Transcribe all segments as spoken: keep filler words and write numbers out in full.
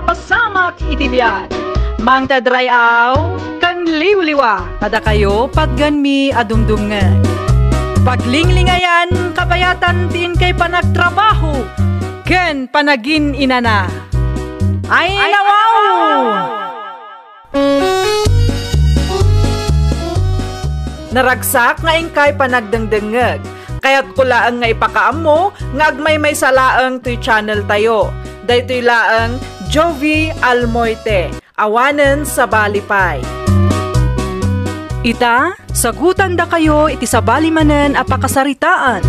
Pasamak iti biag. Mangted ray-aw ken liwliwa, kadakayo patgenmi a dumdumngeg. Paglinglingayan, kabayatan ti inkay panagtrabaho ken panagin-inana. Ay, nawaw! Naragsak nga inkay panagdengdengngeg. Kayatko laeng nga ipakaammo nga agmaymaysa laeng toy channel tayo. Daytoy laeng Jovie Almoite, awanen sabali pay. Ita, sagutandakayo iti sabali manen a pakasaritaan.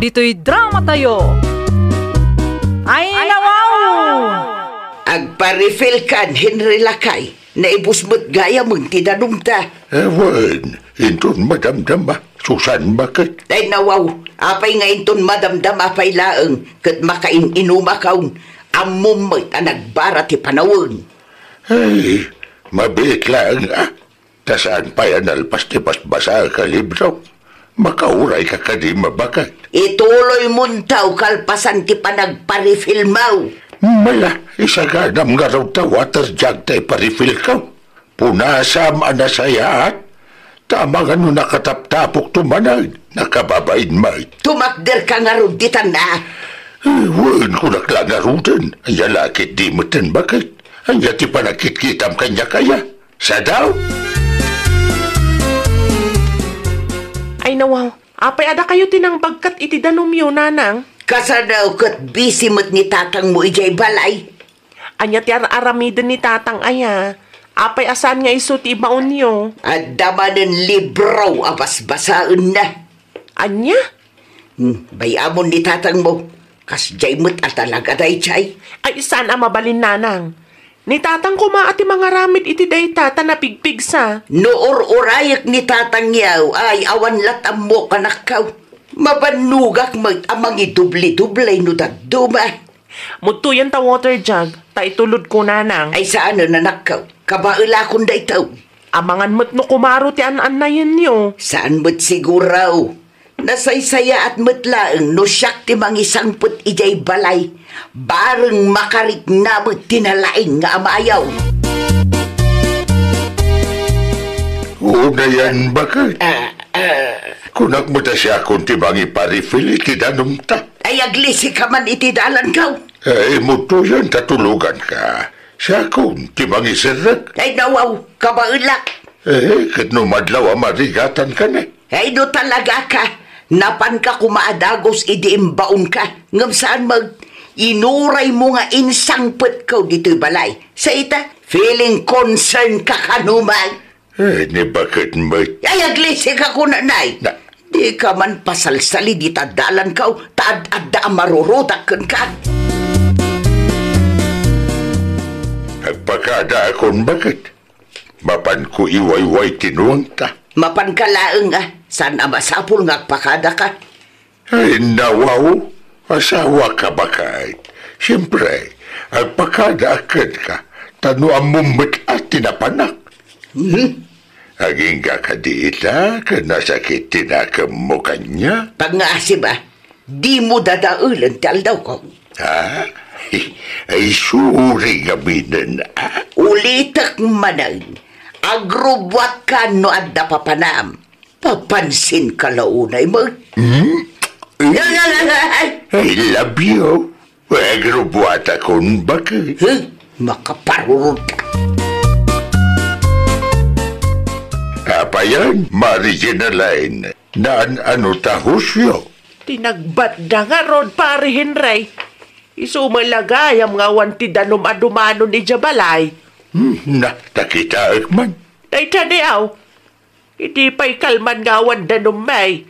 Ditoy drama tayo. Ay, nawaw! Agpa-refill kan, Henry Lakay. Naibus met gayam ti danumta. Awan, inton madamdama, Susan, baket. Ay, nawaw, apay nga inton madamdama pay laeng, ket makain-inumakon, ammom met a nagbara ti panawen. Ay, mabiit laeng, a. Ta saan pay a nalpas ti basbasaek a libro. Makaurayka kadi, baket? Ituloymonto kalpasan ti panagpa-refillmo. Mala, isaganam ngarud ta water jug ta ipa-refillko. Punasam a nasayaat. Ta amangan no nakataptapokto manen, nakababain met. Tumakderka ngarud ditan a. Eh, wen, kunak la ngaruden. Ania la ketdi metten, baket? Ania ti panagkitkitam kaniak aya? Sadaw? Ay, nawaw, apay a dakayo ti nangbagkat iti danumyo, nanang? Kasano ket busy met ni tatangmo idiay balay? Ania ti ar-aramiden ni tatang aya? Apay a saan nga isu ti ibaonyo? Adda manen libro a basbasaenna. Ania? Hmm, bay-amon ni tatangmo. Kasdiay met a talaga daydiay. Ay, saan a mabalin, nanang. Ni tatang koma a ti mangaramid iti dayta ta napigpigsa. No ur-urayek ni tatang yaw, ay awan lat ammo kanakkaw. Mabannogak met a mangidubli-dublay no dadduma. Mudtoyen ta water jug, ta itulodko, nanang. Ay, saan a nanakkaw. Kabaelakon dayta. Amangan met no kumaro ti an-annayenyo. Saan met siguro. Nasaysayaat met laeng no siak ti mangisangpet idiay balay. Bareng makarikna met ti nalaing nga amayo. Unayen, baket? Ah, ah. Kunak met a siakon ti mangipa-refill iti danumta. Ay, aglisika man iti dalankaw. Ay, mudtoyen ta tuloganka. Siakon ti mangiserrek. Ay, nawaw, kabaelak. Eh, ket no madlaw a marigatanka ne? Ay, no talagaka, napanka koma a dagus idi imbaonka. Ngem saan met, inuraymo nga insangpetko ditoy balay. Sa ita, feeling concern ka kano man. Eh, ni baket met? Ay, aglisika kunanay. Na- Dika man pasalsali dita dalankaw, ta ad-adda a marurutak kenka. Agpakadaakon, baket? Mapanko iwayway ti nuangta. Mapanka laeng a, saan a masapul nga agpakadaka? Ay, nawaw, asawaka, baket. Siempre, agpakadaak kenka, ta no ammom met a ti napanak. Hmm? Agingga kadi ita ken nasakit ti nakemmo kaniak? Pangngaasem a, dimo dadaelen ti aldawko. Ha? Ay, sorry ngaminen, a. Ulitek manen, agrubbuatka no adda papanam. Papansinka la unay met. Hmm? Ay, ay, ay, ay, ay. I love you. Agrubbuatakon, baket. Huh? Makaparurot ka. Apayan, Mari Jenaline, naan-ano ta husyo? Ti nagbatda ngarud, Pari Henry. Isu met la gayam nga awan ti danum a dumanon idiay balay. Hmm, na, ta kitaek man. Dayta di aw. Idi pay kalman nga awan danummi,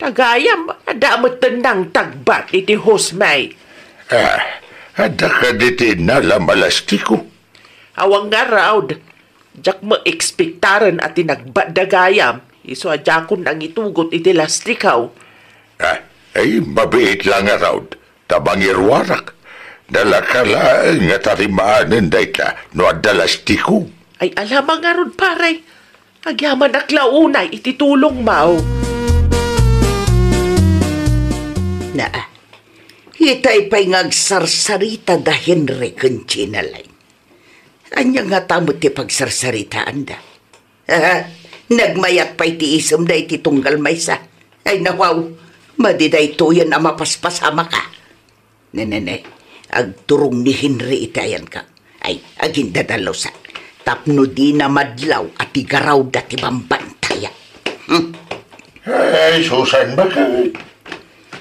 ta gayam, adda metten nangtagbat iti husmi. Ah, adda kadi ti innala a lastiko? Awan ngarud, diak maekspektaren a ti nagbatda gayam, isu a diakon nangitugot iti lastiko. Ah, ay, mabiit la ngarud. Ta mangiruarak, nalaka laeng nga tarimaanen dayta no adda lastiko. Ay, alama ngarud, pare. Agyamanak la unay iti tulongmo. Naa, Itay pay nga agsarsarita da Henry ken Gina Line. Ania ngata met ti pagsarsaritaanda? Nagmayat pay ti isemda iti tunggal maysa. Ay, nawaw, madi daytoyen a mapaspasamaka. Ne, ne, ne. Agturong ni Henry iti ayanka. Ay, agindadalusak. Tapno dina madlaw a ti garawda ti bambantayak. Hmm. Ay, Susan, bakit?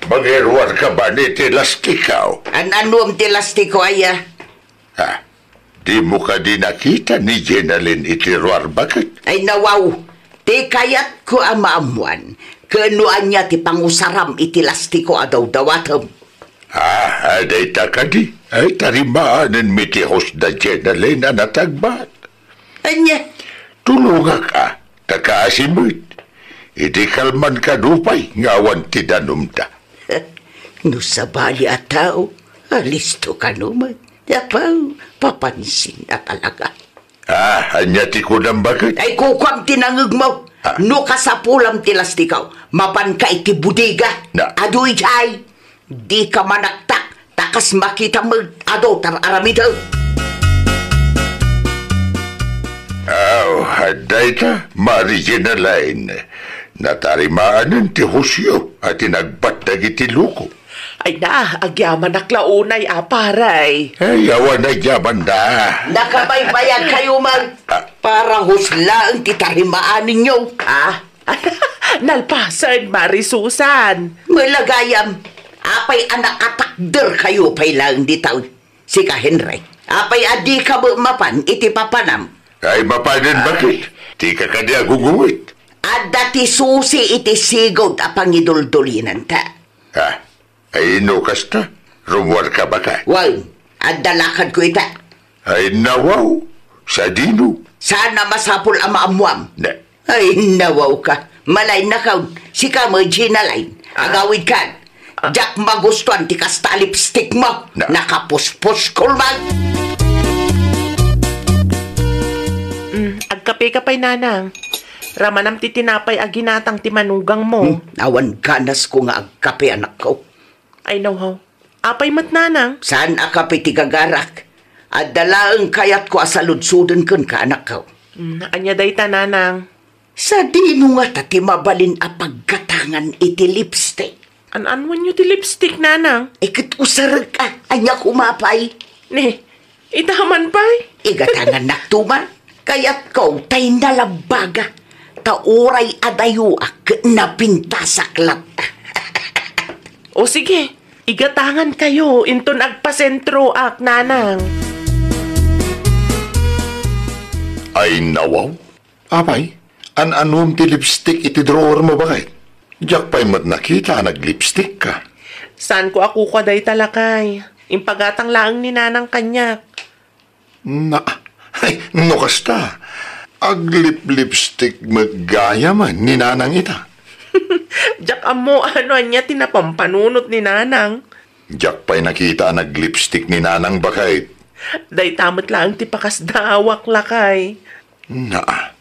Magiruar ka ba ni ti lastikaw? An-anuam ti lastiko, aya? Ha? Dimo kadi nakita ni Jenalyn iti ruar, bakit? Ay, nawaw. Ti kayatko a maammuan, ken no ania ti pangusaram iti lastiko a dawdawatem. Ah, dayta kadi? Ay, tarimaanenmi ti host da Jenalyn a natagbat. Ania? Tulongak a, ta kaasi met. Idi kalman kano pay nga awan ti danumda. No sabali a tao, alisto kano met. Apaw, papansin a talaga. Ah, ania ti kunam, bakit? Ay, kukuam ti nangegmo. Ah. No kasapulam ti lastikaw, mapanka iti bodega. Na. Adu idiay. Dika manaktak, ta kas makitam met, adu tar-aramidem. Aw, dayta, Mari Jenalyn. Natarimaanen ti hostyo a tinagbat dagiti loko. Ay na, agyamanak la unay a, pare. Ay, awan a yaman da. Nakabaybayag kayo man. Ah. Para host laeng ti tarimaanenyo. Ah, nalpasen, Mari Susan. Malagayam, apay a nakatakder kayo pay laeng dita? Sika, Henry, apay a dika met mapan iti papanam? Ay, mapanen, bakit? Dika kadi agugungit? Adda ti susi iti sigud a pangiduldulinanta. Ah, ay, no kasta, rummuarka, bakit? Wen, adda lakadko ita. Ay, nawaw, sadino? Saan a masapul a maammuam. Ne. Ay, nawaw ka. Malain na kaon. Sika met, Gina Line. Ah. Agawid kan. Ah. Diak magustuan ti kasta a lipstick mo. Na. Nakapuspuskol man. Mm, agkape ka pay, nanang. Ramanam ti tinapay a ginatang ti manugangmo. Hmm, awan ganas ko nga agkape, anakko. Ay, nawaw. Apay met, nanang? Saan a kape ti gagarak? Adda laeng kayatko a saludsoden kenka, anakko. Mm, ania dayta, nanang? Sadino ngata ti mabalin a paggatangan iti lipstick? An-anuanyo ti lipstick, nanang? Eh, ket usarek a, ania koma pay? Ne, ita man pay? Igatangannak tuman. Kayatko tay nalabbaga. Ta uray adayoak ket napintasak latta. O sige, igatangan kayo inton agpasentroak, nanang. Ay, nawaw. Apay, an-anuem ti lipstick iti drawer mo, bakit? Diak pay met nakita a naglipstick ka. Saan ko a kukua dayta, lakay. Impagatang laeng ni nanang kaniak. Na, ay, no kasta, agliplipstick met gayam ni nanang ita. Diak ammo no ania ti napampanunot ni nanang. Diak pay nakita a naglipstick ni nanang, bakit. Dayta met laeng ti pakasdaawak, lakay. Na,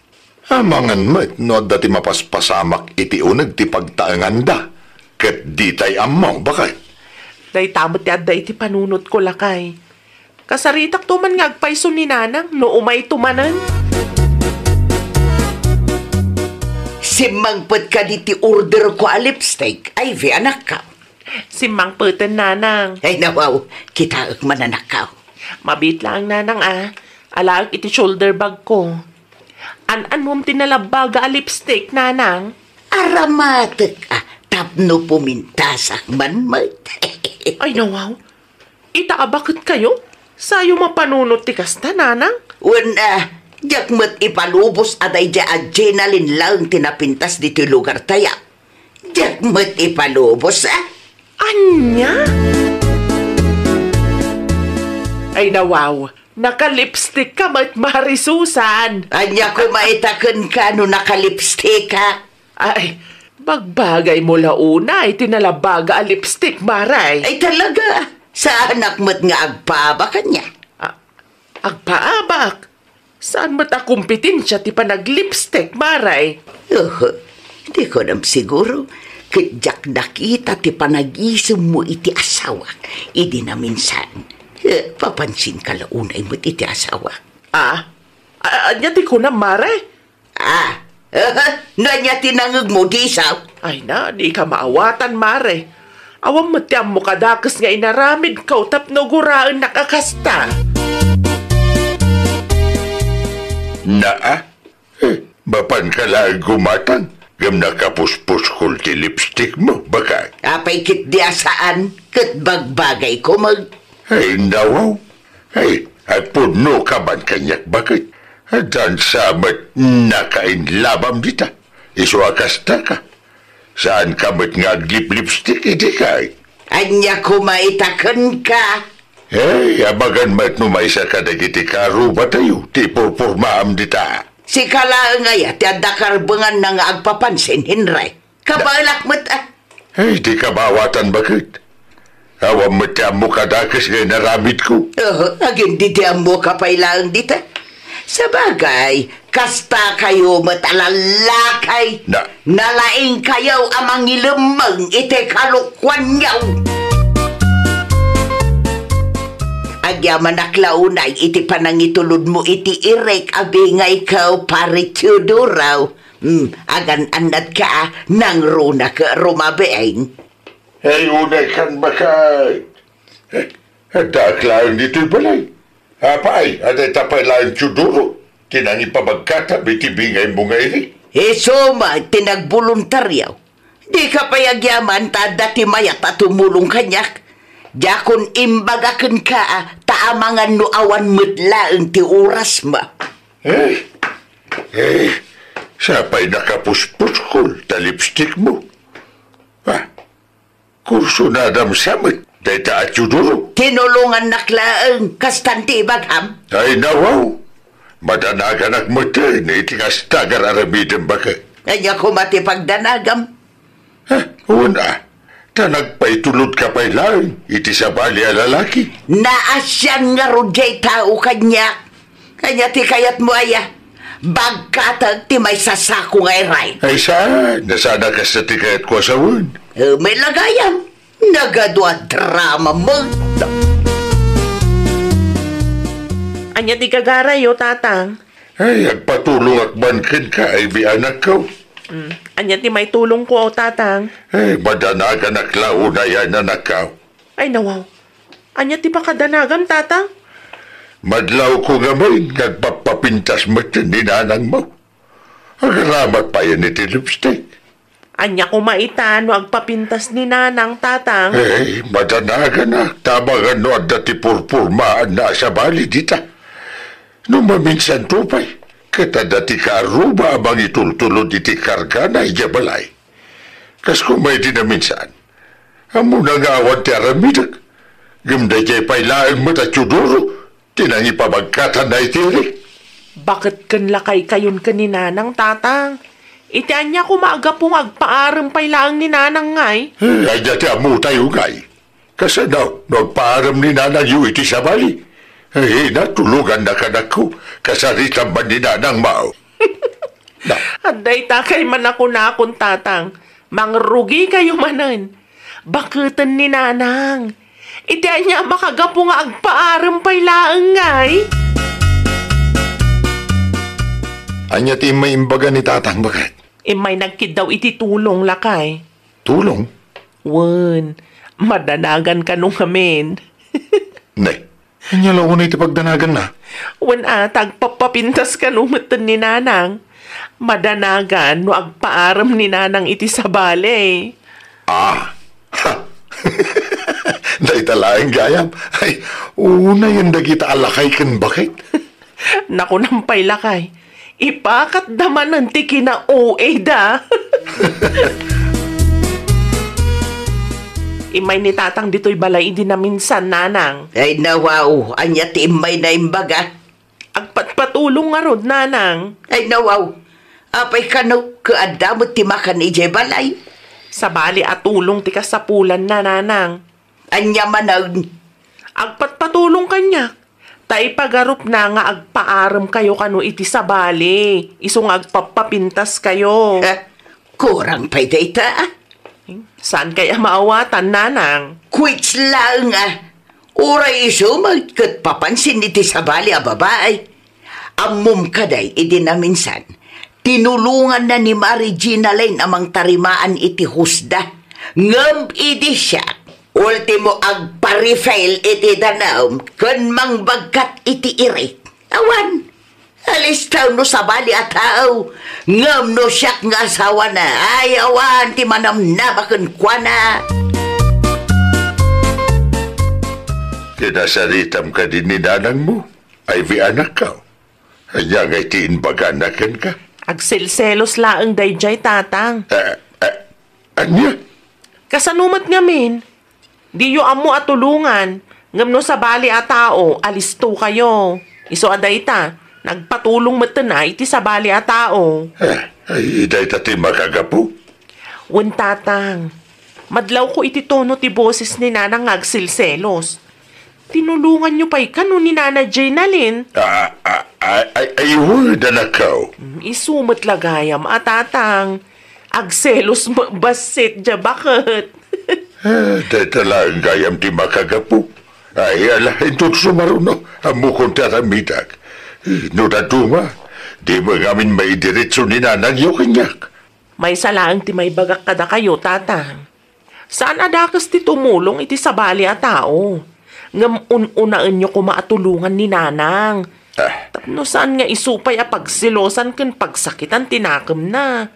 amangan met no adda ti mapaspasamak iti uneg ti pagtaenganda, ket ditay ammo, bakit. Dayta met ti adda iti panunotko, lakay. Kasaritakto man nga agpayso ni nanang no umayto manen. Simmangpet kadi ti orderko a lipstick, Ivy, anakko? Simmangpeten, nanang. Ay, nawaw, kitaek man, anakko. Mabiit laeng, nanang, a. Alaek iti shoulder bagko. An-anuem ti nalabbaga a lipstick, nanang? Aramatek a, tapno pumintasak man met. Ay, nawaw. Ita a baket kayo? Sayo mapanunot ti kasta, nanang? Wen, a, diak met ipalubos a daydiay a Jenalyn laeng ti napintas ditoy lugartayo. Diak met ipalubos, a. Ania? Ay, nawaw. Nakalipstick ka met, Mari Susan. Ania koma ita kenka no nakalipstick ka? Ay, bagbagay mo la unay ti nalabbaga a lipstick, Mari. Ay, talaga. Saanak met nga agpaabak kaniak. A-, agpaabak? Saan met a kompetensia ti panaglipstick, Mari? Oh, di ko nam siguro. ket diak nakita ti panagisemmo iti asawak idi naminsan. Eh, papansinka la unay met iti asawak. Ah? A-, ania ti kunam, mare? Ah, no ania ti nangegmo, di isu? Ay na, dika maawatan, mare. Awan met ti ammok a dakes nga inaramidko tapno guraennak a kasta. Naa, eh, mapanka laeng gumatang, ngem nakapuspuskol ti lipstick mo, baket. Apay ketdi a saan, ket bagbagay koma. Ay, nawaw. Ay, agpudnoka man kaniak, baket. Addan sa met nakainlabam dita. Isu a kastaka. Saanka met nga aglip-lipstick idi kay? Ania koma ita kenka? Ay, abagan met no maysa kadagiti karubatayo ti ipurpurmaam dita. Sika laeng aya ti adda karbenganna nga agpapansin, Henry? Kabaelak met, ah. Ay, dika maawatan, baket. Awan met ti ammok a dakes nga inaramidko. Oh, agin di ti ammok a pay laeng dita. Sabagay, kasta kayo met a lallaki. Na- Nalaing kayo a mangilemmeng iti kalokuanyo. Agyamanak la unay iti panangitulodmo iti irek a bingayko, Pare Teodoro. Hmm, agan-annadka a nangruna ket rumabiin. Ay, unay kan, baket. Eh, addaak laeng ditoy balay. Apay, adda ita pay laeng Teodoro ti nangipabagkatam iti bingaymo nga irek. Isu met ti nagboluntario. Dika pay agyaman ta adda ti mayat a tumulong kaniak. Diakon imbaga kenka a ta amangan no awan met laeng ti orasmo. Eh, eh, sapay nakapuspuskol ta lipstickmo. Ah, kursunadam sa met dayta a Teodoro. Tinulongannak laeng, kastan ti ibagam? Ay, nawaw. Madanaganak metten iti kasta nga ar-aramidem, baket. Ania koma ti pagdanagam? Ah, wen a, ta nagpaitulodka pay laeng iti sabali a lalaki. Naasian ngarud diay tao kaniak. Ania ti kayatmo aya? Bagkatek ti maysa a sako nga irek. Ay, saan? Saan a kasta ti kayatko a sawen? Eh, met la gayam. Nagadu a drama met. Ania ti gagarayo, Tatang? Ay, agpatulongak man kenka, Ivy, anakko. Mm. Ania ti maitulongko, Tatang? Ay, madanaganak la unay, anakko. Ay, nawaw. Ania ti pakadanagam, Tatang? Madlawko ngamin nga agpappapintas metten ni nanangmo. Agaramat payen iti lipstick. Ania koma ita no agpapintas ni nanang, Tatang? Eh, madanaganak, ta amangan no adda ti purpurmaanna a sabali dita. No maminsanto pay, ket adda ti kaarruba a mangitultulod iti kargana idiay balay. Kas koma iti naminsan, ammona nga awan ti aramidek. Ngem daydiay pay laeng met a Teodoro ti nangipabagkatanna iti irek. Baket ken lakaykayon ken ni Nanang, Tatang. Iti ania koma a gapu nga agpaarem pay laeng ni Nanang ngay? Eh, ania ti ammotayo ngay? Kasano no agpaarem ni nanangyo iti sabali? Eh, natulongannak, anakko, kasaritam man ni nanangmo. Na. Adda ita kay manakunakon, Tatang. Mangrugikayo manen. Baketen ni nanang. Iti ania a makagapu nga agpaarem pay laeng ngay? Ania ti immay imbaga ni Tatang, baket? Immay nagkiddaw iti tulong, lakay. Tulong? Wen, madanagan kano ngamin. Ne, ania la unay ti pagdanaganna? Wen a, ta agpappapintas kano metten ni Nanang. Madanagan no agpaarem ni Nanang iti sabali. Ah, ha. Dayta laeng gayam. Ay, unayen dagita a lakay ken baket. Nakunam pay, lakay. Ipakatda manen ti kina-O A da. Immay ni Tatang ditoy balay idi naminsan, Nanang. Ay, nawaw, ania ti immay na imbaga? Agpatpatulong ngarud, Nanang. Ay, nawaw. Apay kano, ket adda met ti makan idiay balay? Sabali a tulong ti kasapulanna, Nanang. Ania manen? Agpatpatulong kaniak. Ta ipagarupna nga agpaaremkayo kano iti sabali, isu nga agpappapintaskayo. Eh, kurang pay dayta, ah? Saan kay a maawatan, nanang? Quits laeng a. Uray isu met ket papansin iti sabali a babai. Ammom kadi idi naminsan, tinulonganna ni Mari Gina Lane a mangtarimaan iti husda. Ngem idi siak, ultimo agpa-refill iti danum ken mangbagkat iti irik. Awan, alistaw no sabali a tao, ngem no siak nga asawana, ay awan ti manamnama kenkuana. Kinasaritam kadi ni nanangmo, Ivy, anakko? Ania ngay ti imbagana kenka? Agselselos laeng daydiay, Tatang. Ah, ah, ania? Kasano met ngamin? Diyo ammo a tulongan, ngem no sabali a tao, alisto kayo. Isu a dayta, nagpatulong metten a iti sabali a tao. Ah, ay, dayta ti makagapu? Wen, Tatang. Madlawko iti tono ti boses ni Nanang nga agselselos. Tinulonganyo pay kano ni Nana Jenalyn? Ah, ah, ay, ay, ay, wen, anakko. Mm, isu met la gayam a, Tatang. Agselos met bassit, dia baket. Ah, dayta laeng gayam ti makagapu. Ay, ala, inton sumaruno, ammokon ti aramidak. Eh, no dadduma, dimo ngamin maidiretso ni nanangyo kaniak. Maysa laeng ti maibagak kadakayo, Tatang. Saan a dakes ti tumulong iti sabali a tao. Ngem un-unaenyo koma a tulongan ni Nanang. Ah. Tapno saan nga isu pay a pagselosan ken pagsakitan ti nakemna.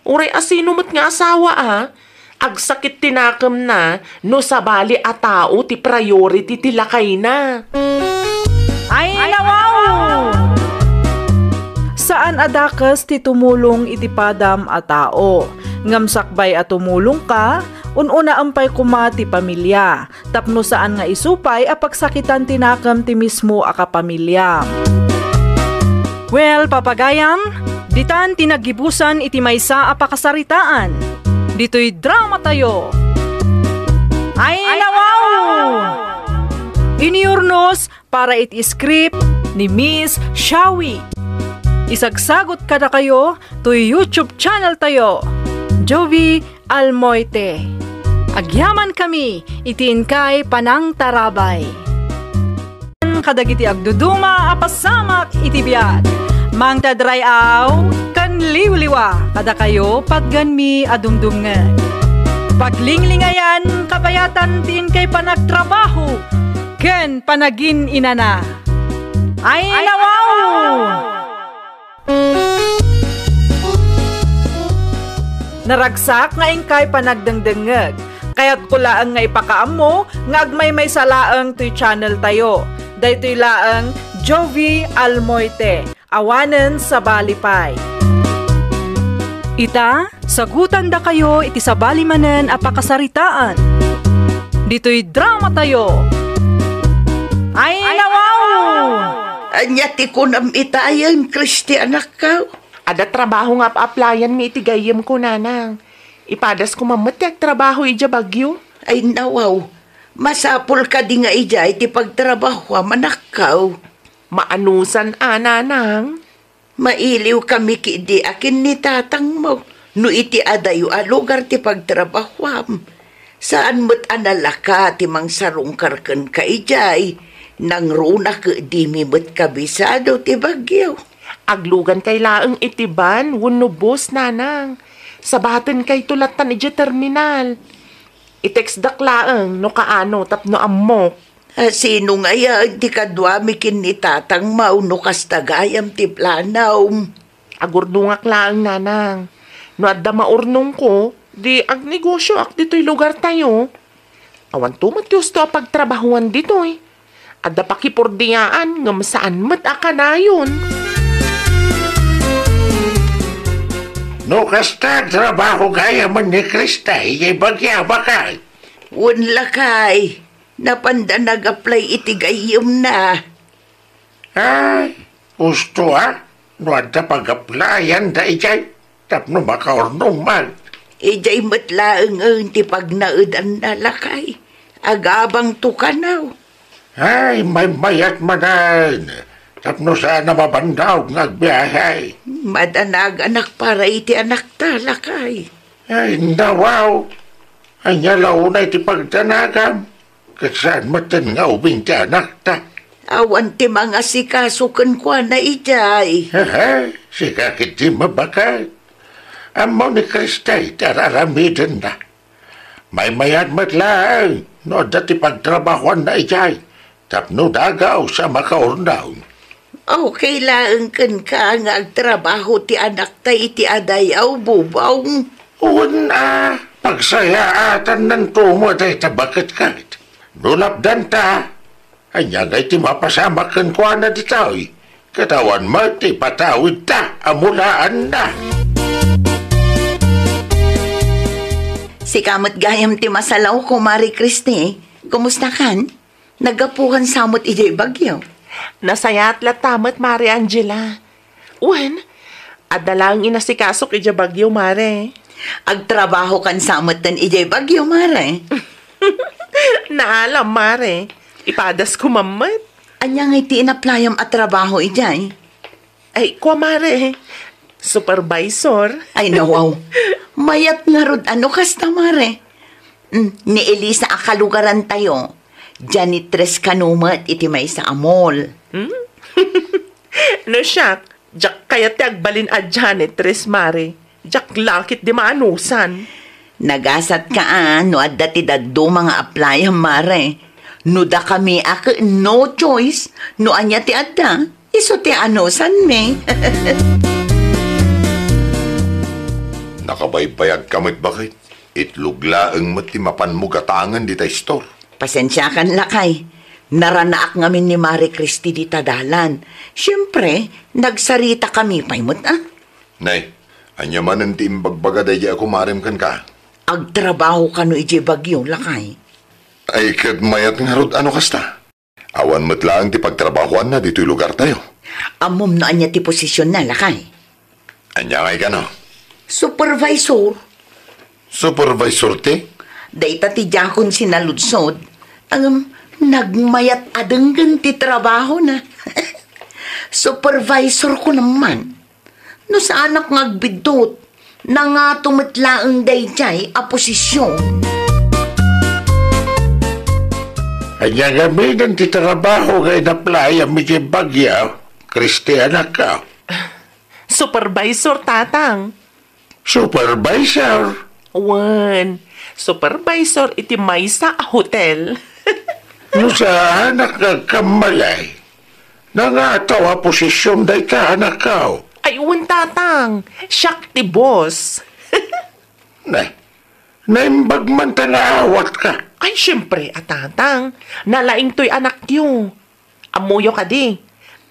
Uray asino met nga asawa a, agsakit ti nakemna no sabali a tao ti priority ti lakayna. Ay, nawaw! Saan a dakes ti tumulong iti padam a tao, ngem sakbay a tumulongka, un-unaem pay koma ti pamilia, tapno saan nga isu pay a pagsakitan ti nakem ti mismo a kapamiliam. Well, papagayam, ditan ti naggibusan iti maysa a pakasaritaan. Ditoy dramatayo. Ay, nawaw! Iniurnos para iti script ni Miss Shawi. Isagsagot kadakayo toy YouTube channel tayo, Jovie Almoite. Agyamankami iti inkay panangtarabay. Kadagiti agduduma a pasamak iti biag, mangted ray-aw ken liwliwa kadakayo patgenmi a dumdumngeg. Paglinglingayan kabayatan ti inkay panagtrabaho ken panagin-inana. Ay, nawaw! Naragsak nga inkay panagdengdengngeg. Kayatko laeng nga ipakaammo nga agmaymaysa laeng toy channel tayo. Daytoy laeng Jovie Almoite, awanen sabali pay. Ita, sagutandakayo iti sabali manen a pakasaritaan. Ditoy dramatayo. Ay, nawaw! Ania ti kunam itayen, Kristianakko? Adda trabaho nga ap-applyanmi iti gayyemko, nanang. Ipadas koma met ti agtrabaho idiay Baguio. Ay, nawaw. Masapul kadi nga idiay ti pagtrabahoam, anakko? Maanusan a, nanang. Mailiwkami ketdi a ken ni tatangmo no iti adayo a lugar ti pagtrabahoam. Saan met a nalaka ti mangsarungkar kenka idiay. Nangruna ketdimi met kabisado ti Baguio. Aglugankay laeng iti van wenno bus, nanang. Sabatenkayto lattan idiay terminal. I-textdak laeng no kaano tapno ammok. A, sino ngayen ti kaduami ken ni tatangmo no kasta gayam ti planom? Agurnongak laeng, nanang. No adda maurnongko, di agnegosyoak ditoy lugartayo. Awanto met ti husto a pagtrabahoan ditoy. Adda pakipurdiaan ngem saan met a kanayon. No kasta, agtrabaho gayamen ni Krista idiay Baguio, baket? Wen, lakay. Napanda nag-apply iti gayyemna. Ay, husto a, no adda pag-applyan daydiay tapno makaurnong man. Idiay met laengen ti pagnaedanna, lakay. Agabangto kano. Ay, maymayat manen, tapno saan a mabannog nga agbiahe. Madanaganak para iti anakta, lakay. Ay, nawaw. Ania la unay ti pagdanagam? Ket saan metten nga ubing ti anakta? Awan ti mangasikaso kenkuana idiay. Hehe, sika ketdi mabaket. Ammo ni Kriste ti ar-aramidenna. Maymayat met laeng no adda ti pagtrabahoanna idiay tapno dagaus a makaurnaw. Okay laeng kenka nga agtrabaho ti anakta iti adayaw, Bubong. Wen a, pagsayaatannanto met dayta baket ket. No lapdanta, ania ngay ti mapasamak kenkuana ditoy? Ket awan met ti ipatawidta a mulaanna. Sika met gayam ti masalaw, Kumare Christy. Kumustakan? Naggapukan sa met idiay Baguio? Nasayaat latta met, Mare Angela. Wen, adda laeng inasikasok idiay Baguio, Mare. Agtrabahokan sa metten idiay Baguio, Mare. Naalam, Mare. Ipadasko man met. Ania ngay ti inaplayam a trabaho idiay? Ay, kua, Mare. Supervisor. Ay, nawaw. Mayat ngarud a no kasta, Mare. Mm, ni Elisa a kalugarantayo, janitress kano met iti maysa a mall. Hmm? No siak, diak kayat ti agbalin a janitress, Mare. Diak la ketdi maanusan. Nagasatka a no adda ti dadduma nga aplayam, Mare. No dakami a ket no choice, no ania ti adda, isu ti anusanmi. Nakabaybayagka met, baket. Itlog laeng met ti mapanmo gatangen dita store. Pasensiakan, lakay. Naranaak ngamin ni Mare Christy dita dalan. Siempre, nagsaritakami pay met, a. Nay, ania manen ti imbagbaga daydiay a kumarem kenka? Agtrabaho kano idiay Baguio, lakay. Ay, ket mayat ngarud a no kasta. Awan met laeng ti pagtrabahoanna ditoy lugartayo. Ammom no ania ti posisionna, lakay? Ania ngay kano? Supervisor. Supervisor ti? Dayta ti diakon sinaludsod. Ngem, nagmayat a denggen ti trabahona. Supervisor ko naman. No saanak nga agbiddut, nangato met laeng daydiay a posision. Ania ngamin ti trabaho nga inaplayam idiay Baguio, Christy, anakko? Supervisor, Tatang. Supervisor? Wen, supervisor iti maysa a hotel. No saanak nga agkammalay, nangato a posision dayta, anakko. Ay, wen, Tatang. Siak ti boss. Na, naimbag man ta naawatka. Ay, siempre, a Tatang. Nalaingtoy anakyo. Ammoyo kadi,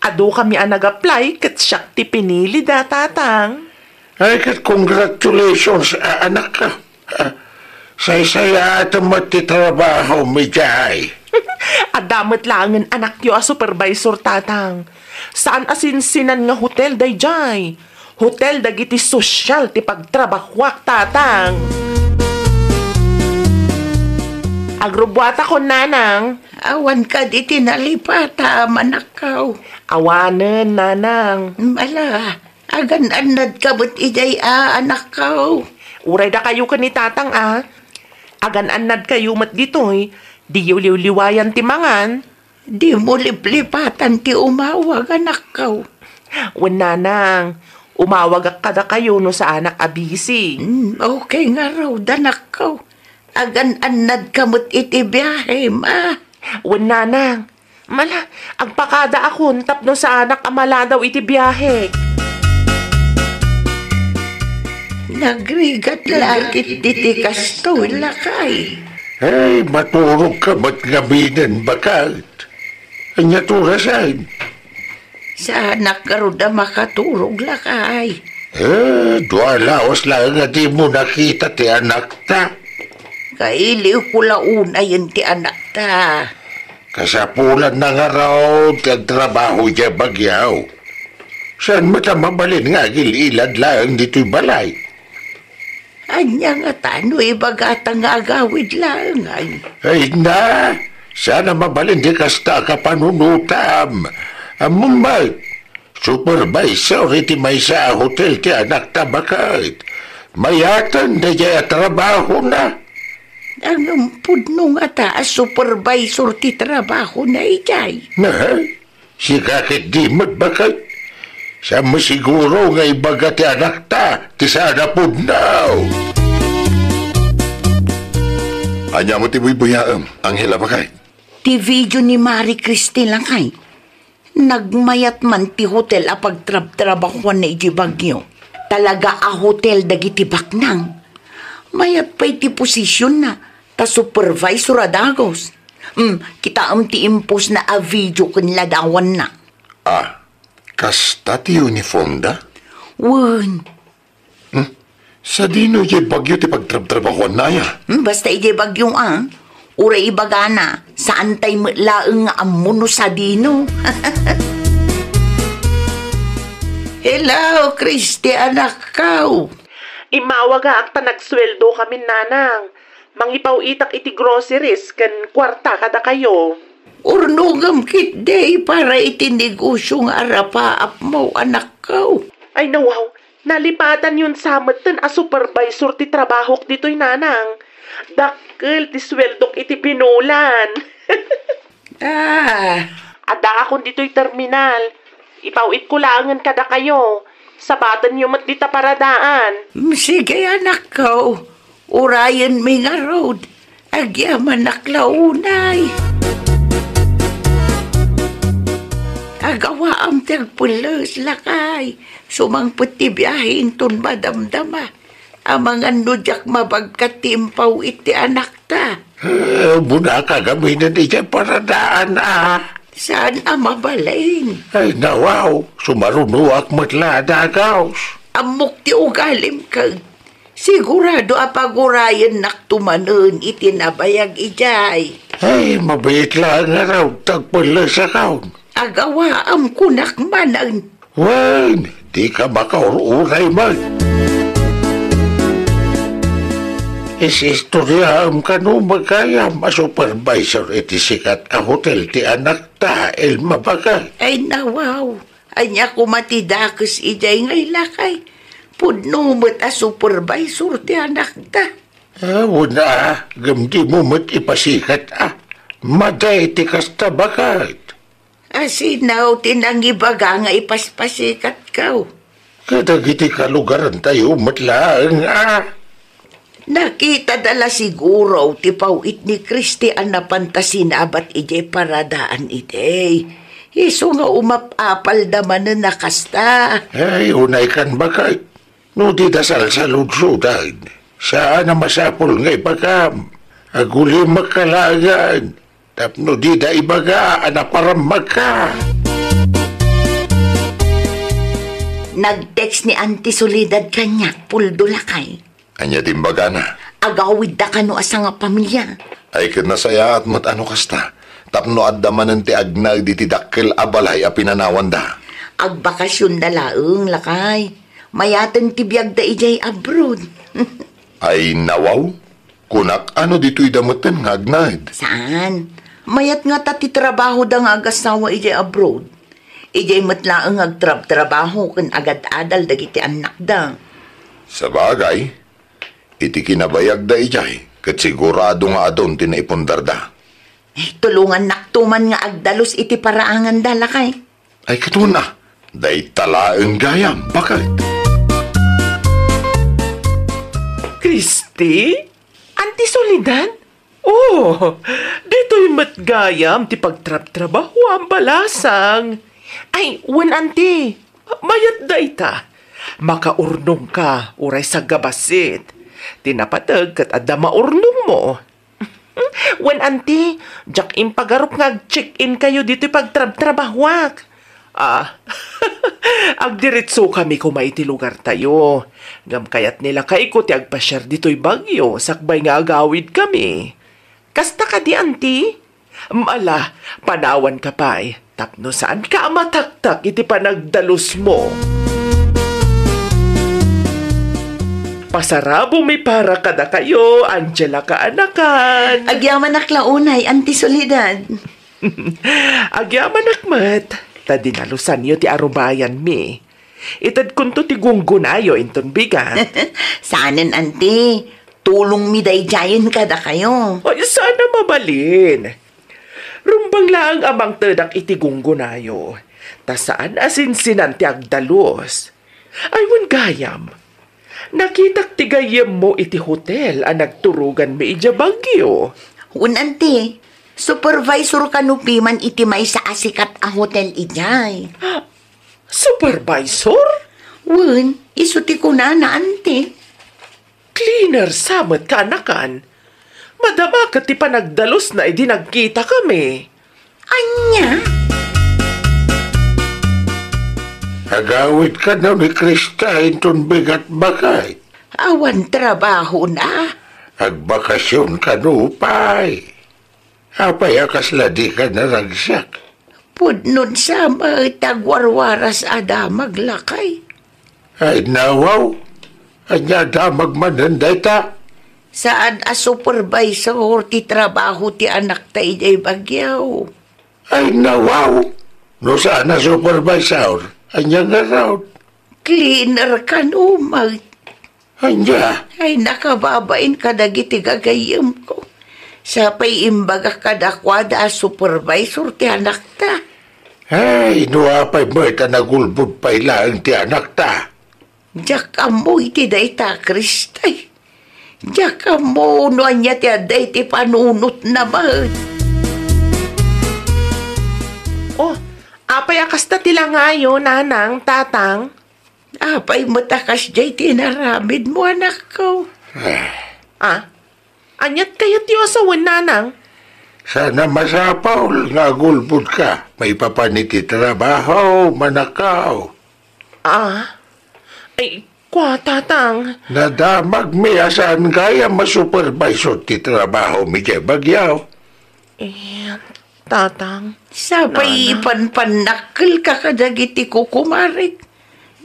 adu kami a nag-apply ket siak ti pinilida, Tatang. Ay, ket congratulations, a, anakko. Ah, saysayaatem met ti trabahom idiay. Adda met laengen anakyo a supervisor, Tatang. Saan a sinsinan nga hotel daydiay. Hotel dagiti sosyal ti pagtrabahoak, Tatang. Agrubbuatakon, Nanang. Awan kadi ti nalipatam, anakko. Awanen, Nanang. Ala, agan-annadka met idiay a, anakko. Uray dakayo ken ni Tatang a. Agan-annadkayo met ditoy, diyo liwliwayan ti mangan. Dimo liplipatan ti umawag, anakko. Wen, Nanang, umawagak kadakayo no saanak a busy. Hmm, okay ngarud, anakko. Agan-annadka met iti biahem, a. Wen, Nanang. Mala, agpakadaakon tapno saanak a maladaw iti biahek. Nagrigat la ketdi ti kastoy, lakay. Ay, maturogka met ngaminen, baket. Ania ti orasen? Saanak ngarud a makaturog, lakay. Eh, dua lawas laeng a dimo nakita ti anakta. Kailiwko la unayen ti anakta. Kasapulanna ngarud ti agtrabaho idiay Baguio. Saan met a mabalin nga agil-ilad laeng ditoy balay? Ania ngata no ibagata nga agawid laeng, ay? Ay na, saan a mabalin ti kasta a kapanunotam. Ammom met, supervisor iti maysa a hotel ti anakta, baket. Mayaten daydiay a trabahona. Ngem pudno ngata a supervisor ti trabahona idiay. Nahay, sika ketdi met, baket. Saan met siguro nga ibaga ti anakta ti saan a pudno? Ania met ti buybuyaem, Angela, baket? Ti video ni Marie Christine, lakay. Nagmayat man ti hotel a pagtrabtrabahuanna idiay Baguio. Talaga a hotel dagiti baknang. Mayat pay ti posisionna, ta supervisor a dagus. Hmm, kitaem ti impostna a video ken ladawanna. Ah, kasta ti uniformda? Wen. Hmm? Sadino idiay Baguio ti pagtrabtrabahuanna, aya? Hmm, basta idiay Baguio, a. Uray ibagana, saantay met laeng nga ammo no sadino. Hello, Christy, anakko. Immawagak ta nagsueldo kami, nanang. Mangipaw-itak iti groceries ken kuarta kadakayo. Urnongem ketdi para iti negosio nga arapaapmo, anakko. Ay, nawaw, nalipatanyon sa metten a supervisor ti trabahok ditoy, nanang. Dakkel ti sueldok iti binulan. Ah. Addaakon ditoy terminal. Ipaw-itko laengen kadakayo. Sabatenyo met dita paradaan. Mm, sige, anakko. Urayenmi ngarud. Agyamanak la unay. Agawaam ti agpelles, lakay. Sumangpet ti biahe inton madamdama. Amangan no diak mabagkat ti impaw-it ti anakta. Eh, bunaka gaminen idiay paradaan, a. Saan a mabalin? Ay, nawaw, sumarunoak met la a dagus. Ammok ti ugalim ket sigurado a pagurayennakto manen iti nabayag idiay. Ay, mabiit laeng ngarud ta agpellesakon. Agawaam kunak manen. Wen, dika makaur-uray met. Is-istoriaem kano met gayam a supervisor iti sikat a hotel ti anakta, Elma, baket. Ay, nawaw. Ania koma ti dakes idiay nga ilakay? Pudno met a supervisor ti anakta. Ah, wen a, ngem dimo met ipasikat a. Madi ti kasta, baket. Asino ti nangibaga nga ipaspasikatko? Kadagiti kalugarantayo met laeng a. Nakitada la siguro ti paw-it ni Christy a napanta sinabat idiay paradaan idi. Isu nga umap-apalda manen a kasta. Ay, unaykan, baket. No dida salsaludsodan, saan a masapul nga ibagam. Agulimek ka laengen, tapno dida ibaga a naparammagka. Nag-text ni Auntie Soledad kaniak, Puldo, lakay. Ania ti imbagana? Agawidda kano a sangapamilia. Ay, ket nasayaat met a no kasta, tapno adda manen ti agnaed iti dakkel a balay a pinanawanda. Agbakasionda laeng, lakay. Mayaten ti biagda idiay abroad. Ay, nawaw? Kunak a no ditoyda metten nga agnaed? Saan. Mayat ngata ti trabahoda nga agassawa idiay abroad. Idiay met laeng nga agtrabtrabaho ken agad-adal dagiti annakda. Sabagay, iti kinabayagda idiay, ket sigurado nga adun ti naipundarda. Eh, tulongannakto man nga agdalus iti paraanganda, lakay. Ay, ket wen a, dayta laeng gayam, baket. Christy? Auntie Soledad? Oh, ditoy met gayam ti pagtrabtrabahoam, balasang. Ay, wen, Auntie. Mayat dayta. Makaurnongka, uray sagabassit. Ti napateg ket adda maurnongmo. Wen, Auntie, diak impagarup nga ag-check-in kayo ditoy pagtrabtrabahoak. Ah, agdiretsokami koma iti lugartayo. Ngem kayat ni lakayko ti agpasiar ditoy Baguio sakbay nga agawidkami. Kasta kadi, Auntie? Ala, panawanka pay, tapno saanka a mataktak iti panagdalusmo. Pasarabomi para kadakayo, Angela kaanakan. Agyamanak la unay, Auntie Soledad. Agyamanak met, ta dinalusanyo ti arubayanmi. Itedkonto ti gunggonayo inton bigat. Saanen, Auntie. Tulongmi daydiayen kadakayo. Ay, saan a mabalin. Rumbeng laeng a mangtedak iti gunggonayo, ta saan a sinsinan ti agdalus. Ay, wen gayam, nakitak ti gayyemmo iti hotel a nagturoganmi idiay Baguio. Wen, anti, supervisor kano piman iti maysa a sikat a hotel idiay. Supervisor? Wen, isu ti kunana, anti. Cleaner sa met kaanakan. Madama ket ti panagdalusna idi nagkitakami. Ania? Agawid kano ni Krista inton bigat baket? Awan trabahona. Agbakasyon kano pay? Apay a kasla dika naragsak? Pudno sa met, agwarwaras a damag, lakay. Ay, nawaw. Ania a damag manen dayta? Saan a supervisor ti trabaho ti anakta idiay Baguio. Ay, nawaw. No saan a supervisor, ania ngarud? Cleaner kano met. Ania? Ay, nakababain kadagiti gagayyemko. Sa pay imbagak kadakuada a supervisor ti anakta. Ay, no apay met a nagulbod pay laeng ti anakta? Diak ammo iti dayta, Kristay. Diak ammo no ania ti adda iti panunotna met. Oh, apay a kasta ti langayo, nanang, tatang? Apay met a kasdiay ti inaramidmo, anakko? Ah. Ah? Aniat kayatyo a sawen, nanang? Saan a masapul nga agulbodka maipapan iti trabaho, manakaw. Ah? Ay, kua, tatang. Nadamagmi a saan gayam a supervisor ti trabaho mi diay Baguio. Eh, Tatang. Sapay ipanpannakkelka kadagiti kukumarek.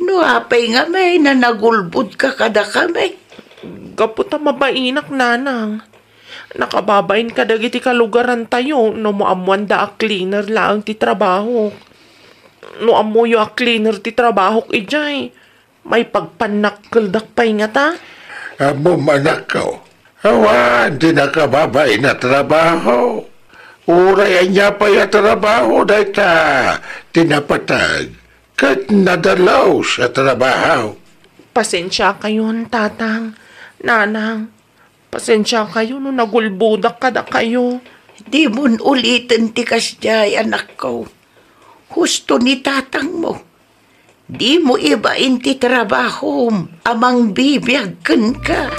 No apay ngamin a nagulbodka kadakami? Gapu ta mabainak, nanang. Nakababain kadagiti kalugarantayo no maammoanda a cleaner laeng ti trabahok. No ammoyo a cleaner ti trabahok idiay, maipagpannakkeldak pay ngata? Ammom, anakko, awan ti nakababain a trabaho. Uray ania pay a trabaho dayta ti napateg ket nadalus a trabaho. Pasensiakayon, tatang, nanang. Pasensiakayo no nagulbodak kadakayo. Dimon uliten ti kasdiay, anakko. Husto ni tatangmo. Dimo ibain ti trabahom a mangbibiag kenka.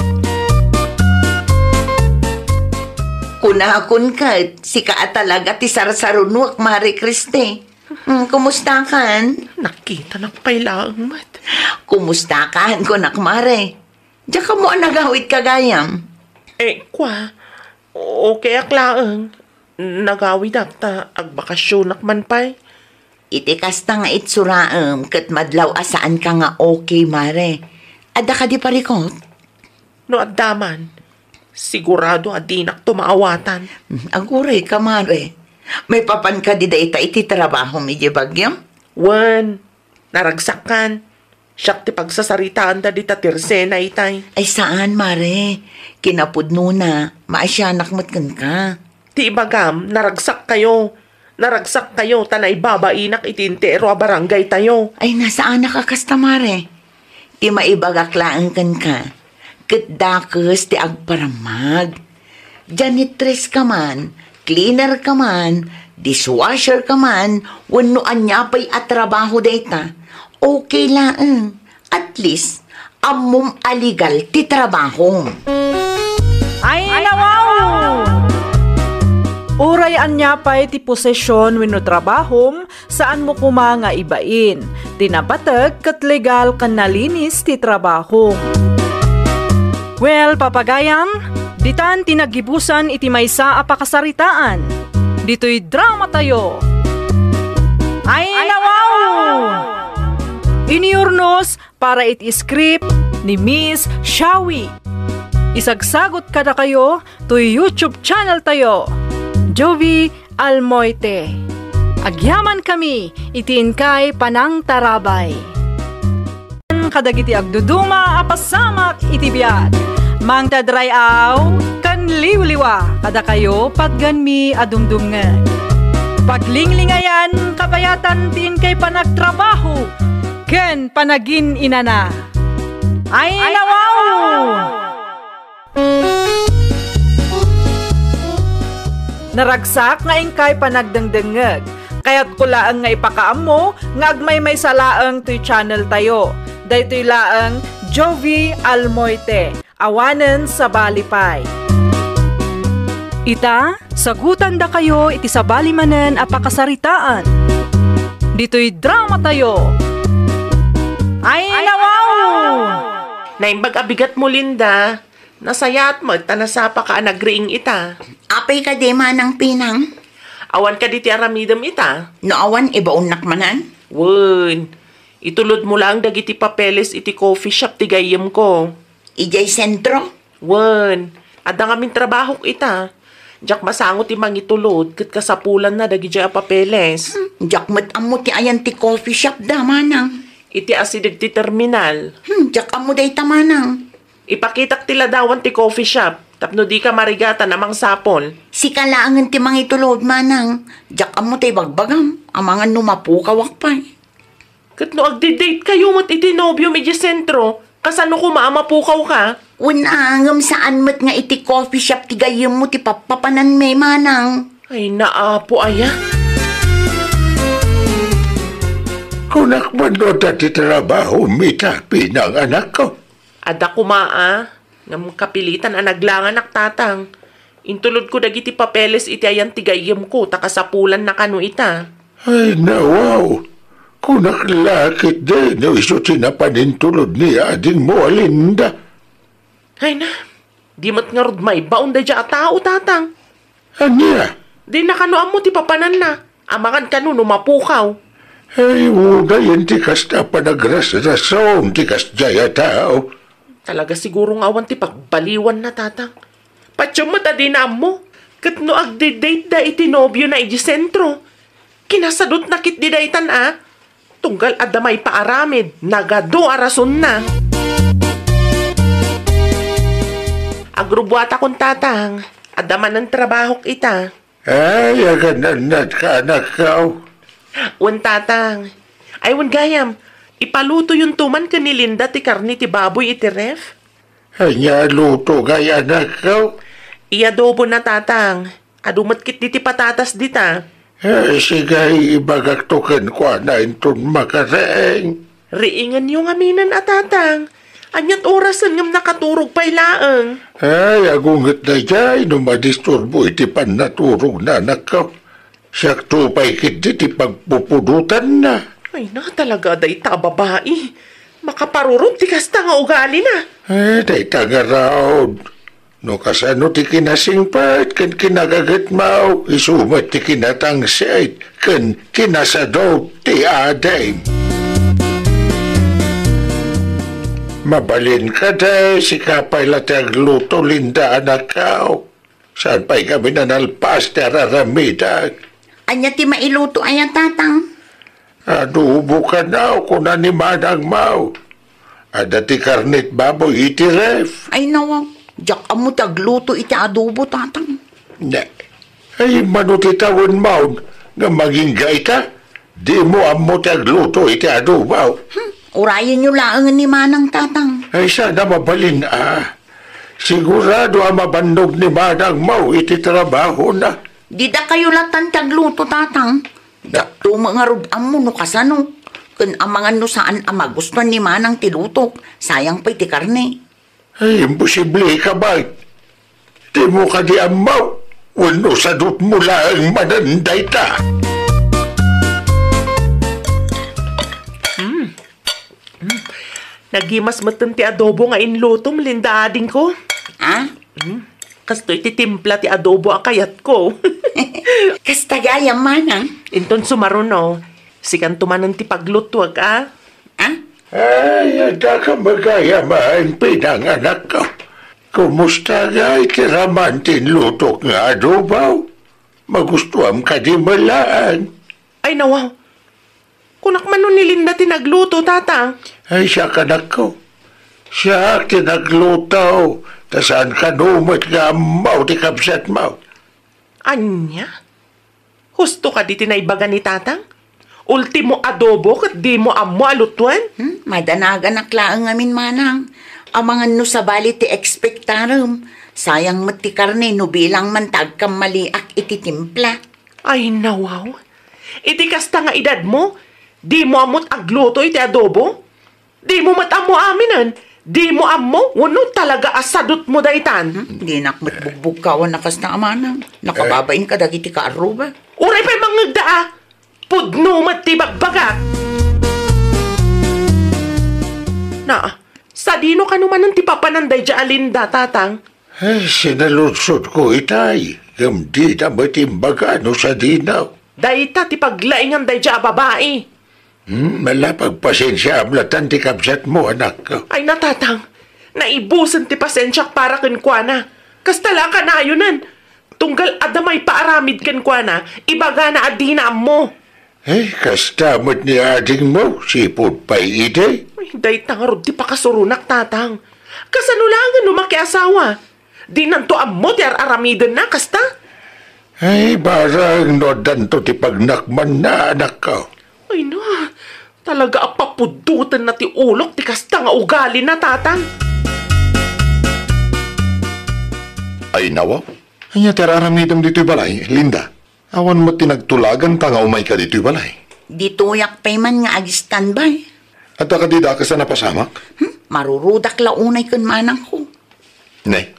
Kunakon ket, sika a talaga ti sarsarunoak, Mare Christy. Hmm, kumustakan? Nakitanak pay laeng met. Kumustakan, kunak, Mare? Diak ammo a nagawidka gayam. Eh, kua, okayak laeng. Nagawidak ta agbakasyonak man pay. Iti kasta nga itsuraem ket madlaw a saanka nga okay, Mare. Adda kadi parikut? No adda man, sigurado a dinakto maawatan. Hmm, agurayka, Mare. Maipapan kadi dayta iti trabahom idiay Baguio? Wen, naragsakkan. Siak ti pagsasaritaanda dita tirsena itay. Ay, saan, Mare. Kinapudnona, maasianak met kenka. Ti ibagam, naragsakkayo. Naragsakkayo ta naibabainak iti entero a barangaytayo. Ay, nasaanak a kasta, Mare. Ti maibagak laeng kenka, ket dakes ti agparammag. Janitress ka man, cleaner ka man, dishwasher ka man, wenno ania pay a trabaho dayta, okay laeng. At least, ammom a legal ti trabahom. Ay, nawaw! Uray ania pay ti posisyon wenno trabahom, saanmo koma nga ibain. Ti napateg ket legal ken nalinis ti trabahom. Well, papagayam, ditan ti naggibusan iti maysa a pakasaritaan. Ditoy dramatayo. Ay, nawaw! Iniurnos para iti script ni Miss Shawi. Isagsagot kadakayo toy YouTube channel tayo, Jovie Almoite. Agyamankami iti inkay panangtarabay. Kadagiti agduduma a pasamak iti biag, Mangted ray-aw ken liwliwa kadakayo, patgenmi a dumdumngeg. Paglinglingayan, kabayatan ti inkay panagtrabaho ken panagin-inana. Ay, nawaw! Naragsak nga inkay panagdengdengngeg. Kayatko laeng nga ipakaammo nga agmaymaysa laeng toy channel tayo. Daytoy laeng Jovie Almoite, awanen sabali pay. Ita, sagutandakayo iti sabali manen a pakasaritaan. Ditoy drama tayo. Ay, nawaw! Naimbag a bigat mo, Linda. Nasayaat met ta nasapaka a nagriing ita. Apay kadi, Manang Pinang? Awan kadi ti aramidem ita? No awan, ibaonnak manen. Wen, itulodmo laeng dagiti papeles iti coffee shop ti gayyemko. Idiay sentro? Wen, adda ngamin trabahok ita. Diak masango ti mangitulod ket kasapulanna dagidiay a papeles. Hmm, diak met ammo ti ayan ti coffee shop da, Manang. Iti asideg ti terminal. Hmm, diak ammo dayta, Manang. Ipakitak ti ladawan ti coffee shop tapno dika marigatan a mangsapol. Sika laengen ti mangitulod, Manang. Diak ammo ti ibagbagam, amangan no mapukawak pay. Ket no agdi-date kayo met iti nobiom idiay sentro, kasano koma a mapukawka? Wen a, ngem saan met nga iti coffee shop ti gayyemmo ti pappapananmi, Manang. Ay, naapo aya. Kunak man no adda ti trabahom ita, Pinang, anakko. Adda koma a, ngem kapilitan a naglanganak, Tatang. Intulodko dagiti papeles iti ayan ti gayyemko ta kasapulanna kano ita. Ay, nawaw. Kunak la ketdi no isu ti napan intulod ni adingmo a Linda. Ay na, di met ngarud maibaon daydiay a tao, Tatang. Ania? Dina kano ammo ti papananna. Amangan kano no mapukaw. Ay, unayen ti kasta a panagrasrason ti kasdiay a tao. Talaga siguro nga awan ti pagbaliwanna, Tatang. Patiem met a dina ammo. Ket no agdi-date da iti nobiona idiay sentro, kinasadutna ketdi daytan a. Tunggal adda maipaaramid, nagadu a rasonna. Agrubbuatakon, Tatang. Adda manen trabahok ita. Ay, aganannatka, anakko. Wen, Tatang. Ay, wen gayam, ipalutoyonto man ken ni Linda ti karne ti baboy iti ref? Ania a luto ngay, anakko? Iadobona, Tatang. Adu met ketdi ti patatas dita. Eh, sige, ibagakto kenkuana inton makariing. Riingenyo ngaminen a, Tatang. Ania't orasen ngem nakaturog pay laeng? Ay, agunget daydiay no madisturbo iti pannaturogna, anakko. Siakto pay ketdi ti pagpupudotanna. Ay na, talaga dayta a babai. Makaparurot ti kasta nga ugalina. Eh, dayta ngarud. No kasano ti kinasingpet ken kinagagetmo, isu met ti kinatangsit ken kinasadut ti adim. Mabalin kadi, sika pay la ti agluto, Linda, anakko. Saan pay ngamin a nalpas ti ar-aramidek? Ania ti mailuto aya, Tatang? Adobo kano, kuna ni manangmo. Adda ti karne ti baboy iti ref. Ay, nawaw. Diak ammo ti agluto iti adobo, Tatang. Ne. Ay, mano ti tawenmo nga mangingga ita? Dimo ammo ti agluto iti adobo. Hmm, urayenyo laeng ni manang, Tatang. Ay, saan a mabalin a. Sigurado a mabannog ni manangmo iti trabahona. Didakayo latan ti agluto, Tatang. Diakto met ngarud ammo no kasano. Ken amangan no saan a magustuan ni manang ti lutok, sayang pay ti karne. Ay, imposible ka, bay. Dimo kadi ammo wenno sadutmo laeng manen dayta? Mm. Mm. Nagimas metten ti adobo nga inlutom, Linda, adingko. Ah? Mm. Kastoy ti timpla ti adobo a kayatko. Kasta gayam, manang. Inton sumaruno, sikanto manen ti paglutuak, a? Ah? Ay, adda ka magayam a, pinanganakko. Kumusta ngay ti raman ti inlutok nga adobo? Magustuam kadi met laeng? Ay, nawaw. Kunak man no ni Linda ti nagluto, Tatang. Ay, siak, anakko. Siak ti nagluto. Ta saan kano met nga ammo ti kabsatmo. Ania? Husto kadi ti naibaga ni Tatang? Ultimo adobo ket dimo ammo a lutoen? Hmm, madanaganak laeng ngamin, manang. Amangan no sabali ti ekspektarem. Sayang met ti karne no bilang man ta agkammaliak iti timpla. Ay, nawaw. Iti kasta nga edadmo, dimo ammot agluto iti adobo? Dimo met ammo aminen. Dimo ammo wenno talaga a sadutmo daytan? Hmm? Dinak met bugbugkawan a kasta a manang. Nakababain kadagiti kaarruba. Uray pay mangngegda a pudno met ti bagbagak. Na, sadino kano manen ti papanan daydiay a Linda, Tatang? Ay, sinaludsodko itay, ngem dida met imbaga no sadino. Dayta ti paglaingan daydiay a babai. Hmm, ala, pagpasensiaam latan ti kabsatmo, anakko. Ay, na, Tatang, naibusen ti pasensiak para kenkuana. Kasta la a kanayonen. Tunggal adda maipaaramid kenkuana, ibagana a dina ammo. Eh, kasta met ni adingmo, sipud pay idi. Ay, dayta ngarud ti pakasuronak, Tatang. Kasano laengen no makiasawa? Dinanto ammo ti ar-aramidenna, kasta? Ay, barang no addanto ti pagnakmanna, anakko. Ay na, talaga a papuddotenna ti ulok ti kasta nga ugalina, Tatang. Ay, nawa? Ania ti ar-aramidem ditoy balay, Linda? Awan met ti nagtulaganta nga umayka ditoy balay. Ditoyak pay man nga ag-standby. Adda kadi dakes a napasamak? Hmm, marurudak la unay ken manangko. Ne,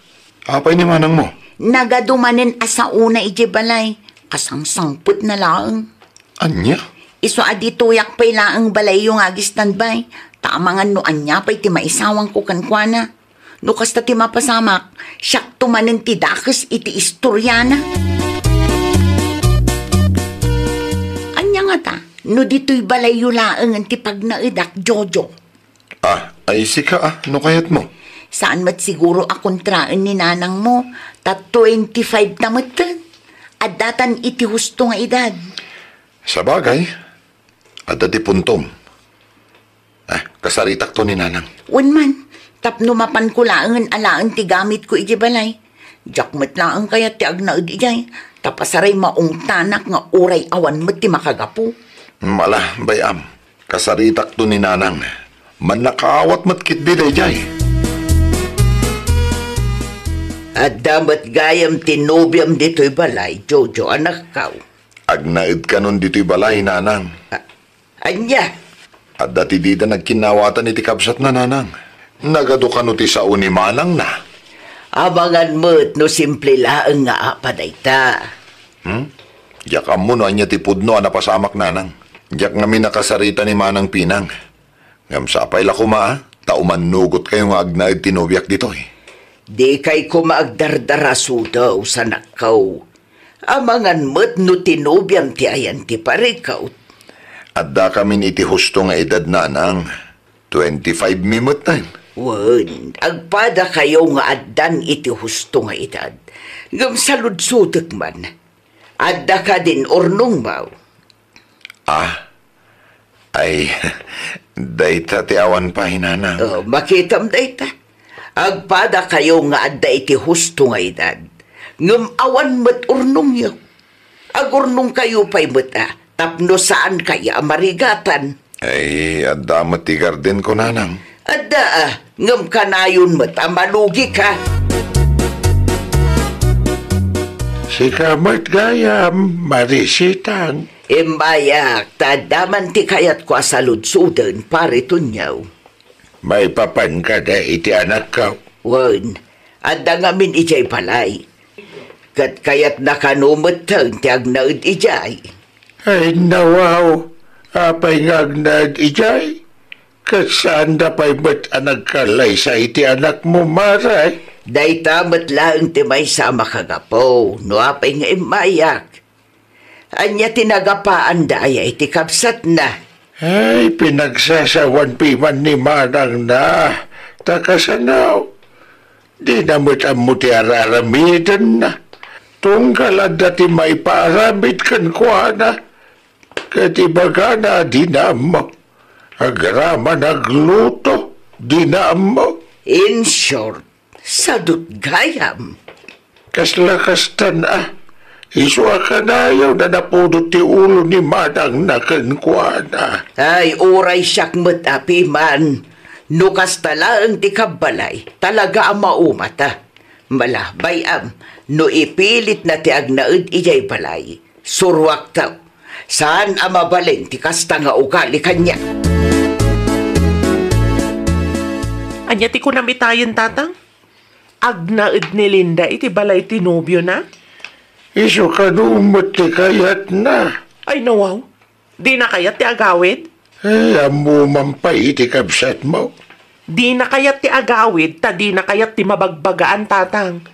apay ni manangmo? Nagadu manen a saona idiay balay. Kasangsangpetna laeng. Ania? Isu a ditoyak pay laeng balayyo nga ag-standby. Ta amangan no ania pay ti maisawangko kenkuana. No kasta ti mapasamak, siakto manen ti dakes iti istoriana. Ania ngata, no ditoy balayyo laengen ti pagnaedak, Jojo? Ah, ay sika, ah, no kayatmo. Saan met siguro a kontraen ni nanangmo, ta twenty-five ta metten. Addatan iti husto nga edad. Sabagay, adda ti puntom. Ah, kasaritakto ni nanang. Wen man, tapno mapanko laengen alaen ti gamitko idiay balay. Diak met laeng kayat ti agnaed idiay, ta pasaray maungtanak nga uray awan met ti makagapu. Mala, bay-am. Kasaritakto ni nanang. Mannakaawat met ketdi daydiay. Adda met gayam ti nobiam ditoy balay, Jojo, anakko. Agnaed kanon ditoy balay, nanang. A-, ania? Adda ti dida nagkinnaawatan iti kabsatna, nanang. Nagadu kano ti sao ni manangna? Amangan met no simple laeng nga apa dayta. Hmm? Diak ammo no ania ti pudno a napasamak, nanang. Diak ngamin a kasarita ni Manang Pinang. Ngem sapay la koma, ta umannugotkayo nga agnaed ti nobiak ditoy. Dikay koma agdardarasudaw, sanakkaw. Amangan met no ti nobiam ti ayan ti parikut. Addakamin iti husto nga edad, nanang. Twenty-five mi metten. Wen, agpadakayo nga addan iti husto nga edad. Ngem saludsodek man. Adda kadin urnongmo? Ah, ay, dayta ti awan pay, nanang. Oh, makitam dayta. Agpadakayo nga adda iti husto nga edad. Ngem awan met urnongyo. Agurnongkayo pay met a, tapno saankayo a marigatan. Ay, adda met ti gardenko, nanang. Adda a, ngem kanayon met a malugika. Sika met gayam, Marisitang. Immayak, ta adda man ti kayatko a saludsoden, Pari Tonio. Maipapan kada iti anakko? Wen, adda ngamin idiay balay. Ket kayatna kano metten ti agnaed idiay. Ay, nawaw, apay nga agnaed idiay? Ket saanda pay met a nagkallaysa iti anakmo, Mare? Dayta met laeng ti maysa a makagapu, no apay nga immayak. Ania ti nagapaanda aya iti kabsatna? Ay, pinagsasawan piman ni manangna. Ta kasano? Dina met ammo ti ar-aramidenna. Tunggal adda ti maipaaramid kenkuana. Ket ibagana a dina ammo. Agraman agluto, dina ammo. In short, Sadut gayam. Kasla kastan a. Isu a kanayon a napudot ti ulo ni manangna kenkuana. Ay, uray siak met a piman. No kasta laeng ti kabbalay, talaga a maumata. Malabay am, no ipilitna ti agnaed idiay balay, suruakto. Saan a mabalin ti kasta nga ugali kaniak. Ania ti kunam itayen, Tatang? Agnaed ni Linda iti balay ti nobiona? Isu kano met ti kayatna. Ay, nawaw. Dina kayat ti agawid? Eh, ammo man pay iti kabsatmo. Dina kayat ti agawid, ta dina kayat ti mabagbagaan, Tatang.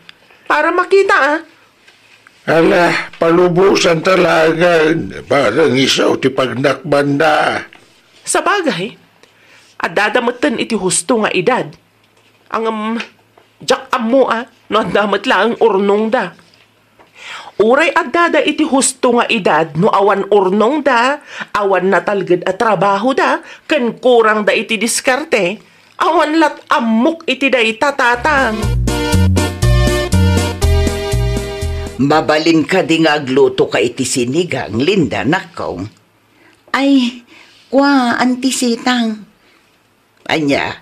Para makita, a. Ala, palubosanta laengen, bareng isu ti pagnakbanna. Sabagay, addada metten iti husto nga edad. Ngem, diak ammo, a, no adda met laeng urnongda. Uray addada iti husto nga edad no awan urnongda, awan natalged a trabahoda, ken kurangda iti diskarte, awan lat ammok iti dayta, Tatang. Mabalin kadi nga aglutoka iti sinigang, Linda, nakko? Ay, kua, Auntie Sitang. Ania?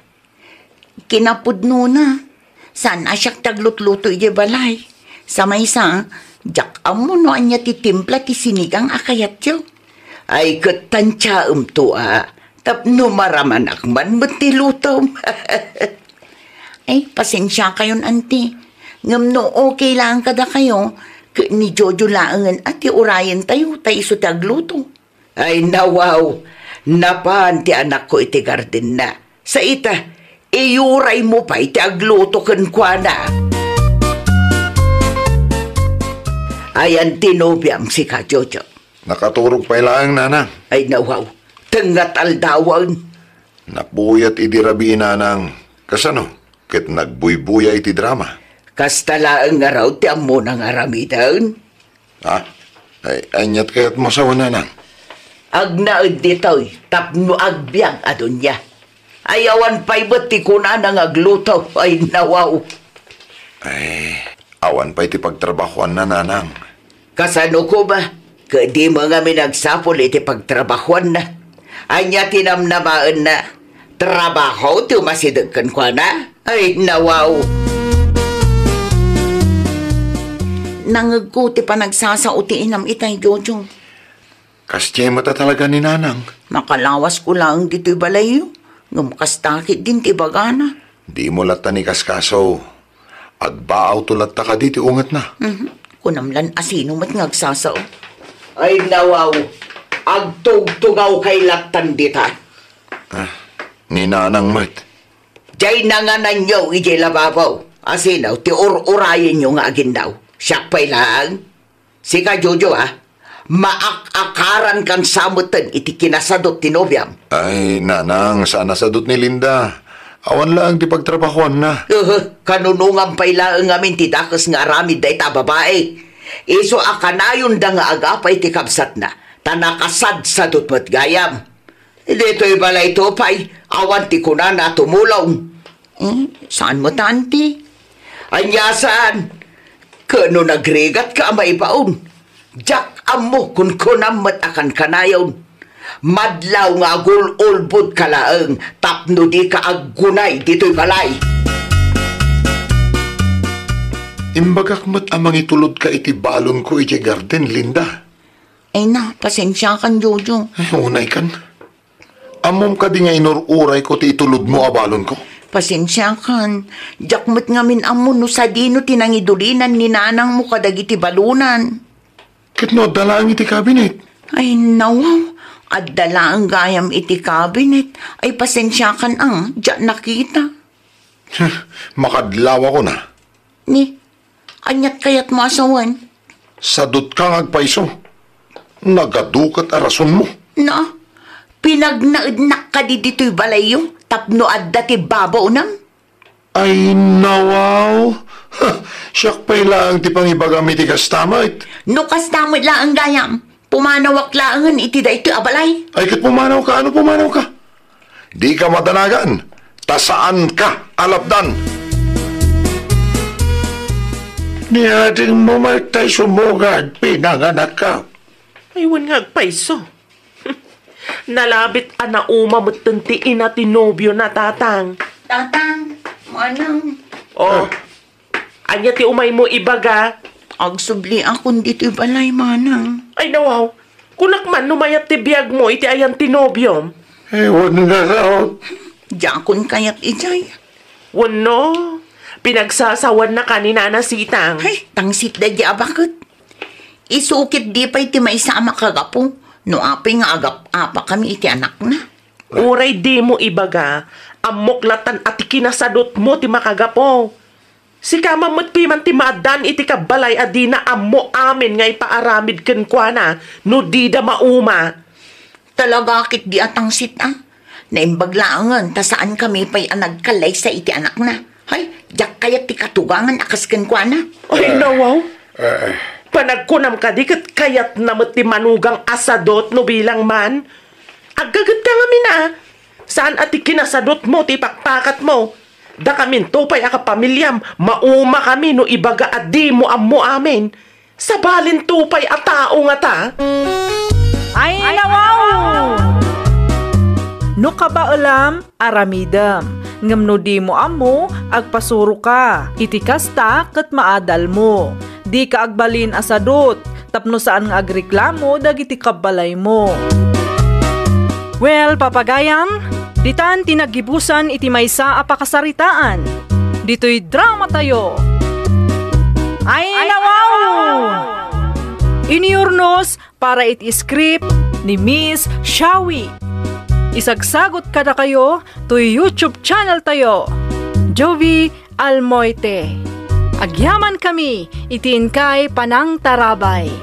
Kinapudnona, saan a siak ti aglutluto idiay balay. Sa maysa, diak ammo no ania ti timpla ti sinigang a kayatyo. Ay, ket tantiaemto, a, tapno maramanak man met ti lutom. Ay, pasensiakayon, Auntie. Ngem no okay laeng kadakayo, ket ni Jojo laengen a ti urayentayo, ta isu ti agluto. Ay, nawaw, napan ti anakko iti gardenna. Sa ita, iyuraymo pay ti agluto kenkuana. Ayan ti nobiam, sika, Jojo. Nakaturog pay laeng, nanang. Ay, nawaw, tengngat aldawen. Napuyat idi rabii, nanang. Kasano? Ket nagbuybuya iti drama. Kasta laeng ngarud ti ammona nga aramiden. Ha? Ay, aniat kayat masawa, nanang? Agnaed ditoy tapno agbiag a dunia. Ay, awan pay met ti kunana nga agluto. Ay, nawaw. Ay, awan pay ti pagtrabahoanna, nanang. Kasano koma? Ket dimo ngamin agsapul iti pagtrabahoanna. Ania ti namnamaenna? Trabaho ti umasideg kenkuana? Ay, nawaw! Nangegko ti panagsasao ti inam itay, Jojo. Kasdiay met a talaga ni nanang. Makalawasko laeng ditoy balayyo, ngem kasta ketdin ti ibagana. Dimo latta ni kaskaso. Agbaawto latta kadi ti ungetna. Mhm. Kunam lan a sino met nga agsasao. Ay, nawaw, agtugtugawkay lattan dita. Ah, ni nanang met. Diay nangananyo idiay lababo. A sino ti ur-urayenyo nga aginnaw? Siak pay laeng? Sika, Jojo, a, maak-akarankan sa metten iti kinasadut ti nobiam. Ay, nanang, saan a sadut ni Linda. Awan laeng ti pagtrabahoanna. Uhu, kanunongan pay laeng ngamin ti dakes nga aramid dayta a babai. Isu a kanayonda nga agapay ti kabsatna, ta nakasadsadut met gayam. Ditoy balayto pay, awan ti kunana a tumulong. Eh, saan met, Auntie? Ania saan? Ket no nagrigatka a maibaon, diak ammo kunkunam met a kankanayon. Madlaw nga agul-ulbodka laeng tapno dika aggunay ditoy balay. Imbagak met a mangitulodka iti balonko idiay garden, Linda. Ay na, pasensiakan, Jojo. Ay, unaykan. Ammom kadi nga inur-urayko ti itulodmo a balonko? Pasensiakan. Diak met ngamin ammo no sadino ti nangidulinan ni nanangmo kadagiti balonan. Ket no adda laeng iti kabinet? Ay, nawaw. Adda laeng gayam iti kabinet. Ay, pasensiakan a, diak nakita. Makadlawakon a. Ni, aniat kayatmo a sawen? Sadutka nga agpayso. Nagadukat a rasonmo. Na, pinagnaednak kadi ditoy balayyo tapno adda ti babaonam? Ay, nawaw. Ha, siak pay laeng ti pangibagam iti kasta met. No kasta met laeng gayam, pumanawak laengen iti daytoy a balay. Ay, ket pumanawka, ano pumanawka? Dika madanagan, ta saanka a lapdan. Ni adingmo met tay sumugad, pinanganakka. Ay, wen nga agpayso. Nalabit a nauma metten ti ina ti nobiona, Tatang. Tatang, Manang. Oh. Ah. Ania ti umaymo ibaga? Agsubliakon ditoy balay, Manang. Ay, nawaw. Kunak man no mayat ti biagmo iti ayan ti nobiom. Eh, wen ngarud. Diakon kayat idiay. Wenno, pinagsasawannaka ni Nana Sitang. Ay, tangsit daydi a baket. Isu ket di pay ti maysa a makagapu no apay nga agap-apakami iti anakna. Uray dimo ibaga, ammok latan a ti kinasadutmo ti makagapu. Sika man met piman ti maaddaan iti kabbalay a dina ammo amin nga ipaaramid kenkuana no dida mauma. Talaga ket di a tangsit a. Naimbag laengen ta saankami pay a nagkallaysa iti anakna. Hay, diak kayat ti katugangan a kas kenkuana. Ay, nawaw. Eh. Panagkunam kadi ket kayatna met ti manugang a sadut no bilang man. Aggagetka ngamin a. Saan a ti kinasadutmo ti pakpakatmo. Dakaminto pay a kapamiliam, maumakami no ibaga a dimo ammo amin. Sabalinto pay a tao ngata. Ay, nawaw! No kabaelam, aramidem. Ngem no dimo ammo, agpasuroka. Iti kasta, ket maadalmo. Dika agbalin a sadut, tapno saan nga agreklamo dagiti kabbalaymo. Well, papagayam, ditan ti naggibusan iti maysa a pakasaritaan. Ditoy drama tayo. Ay, nawaw! Iniyurnos para iti script ni Miss Shawi. Isagsagot kadakayo toy YouTube channel tayo, Jovi Almoite. Agyaman kami iti inkay panangtarabay.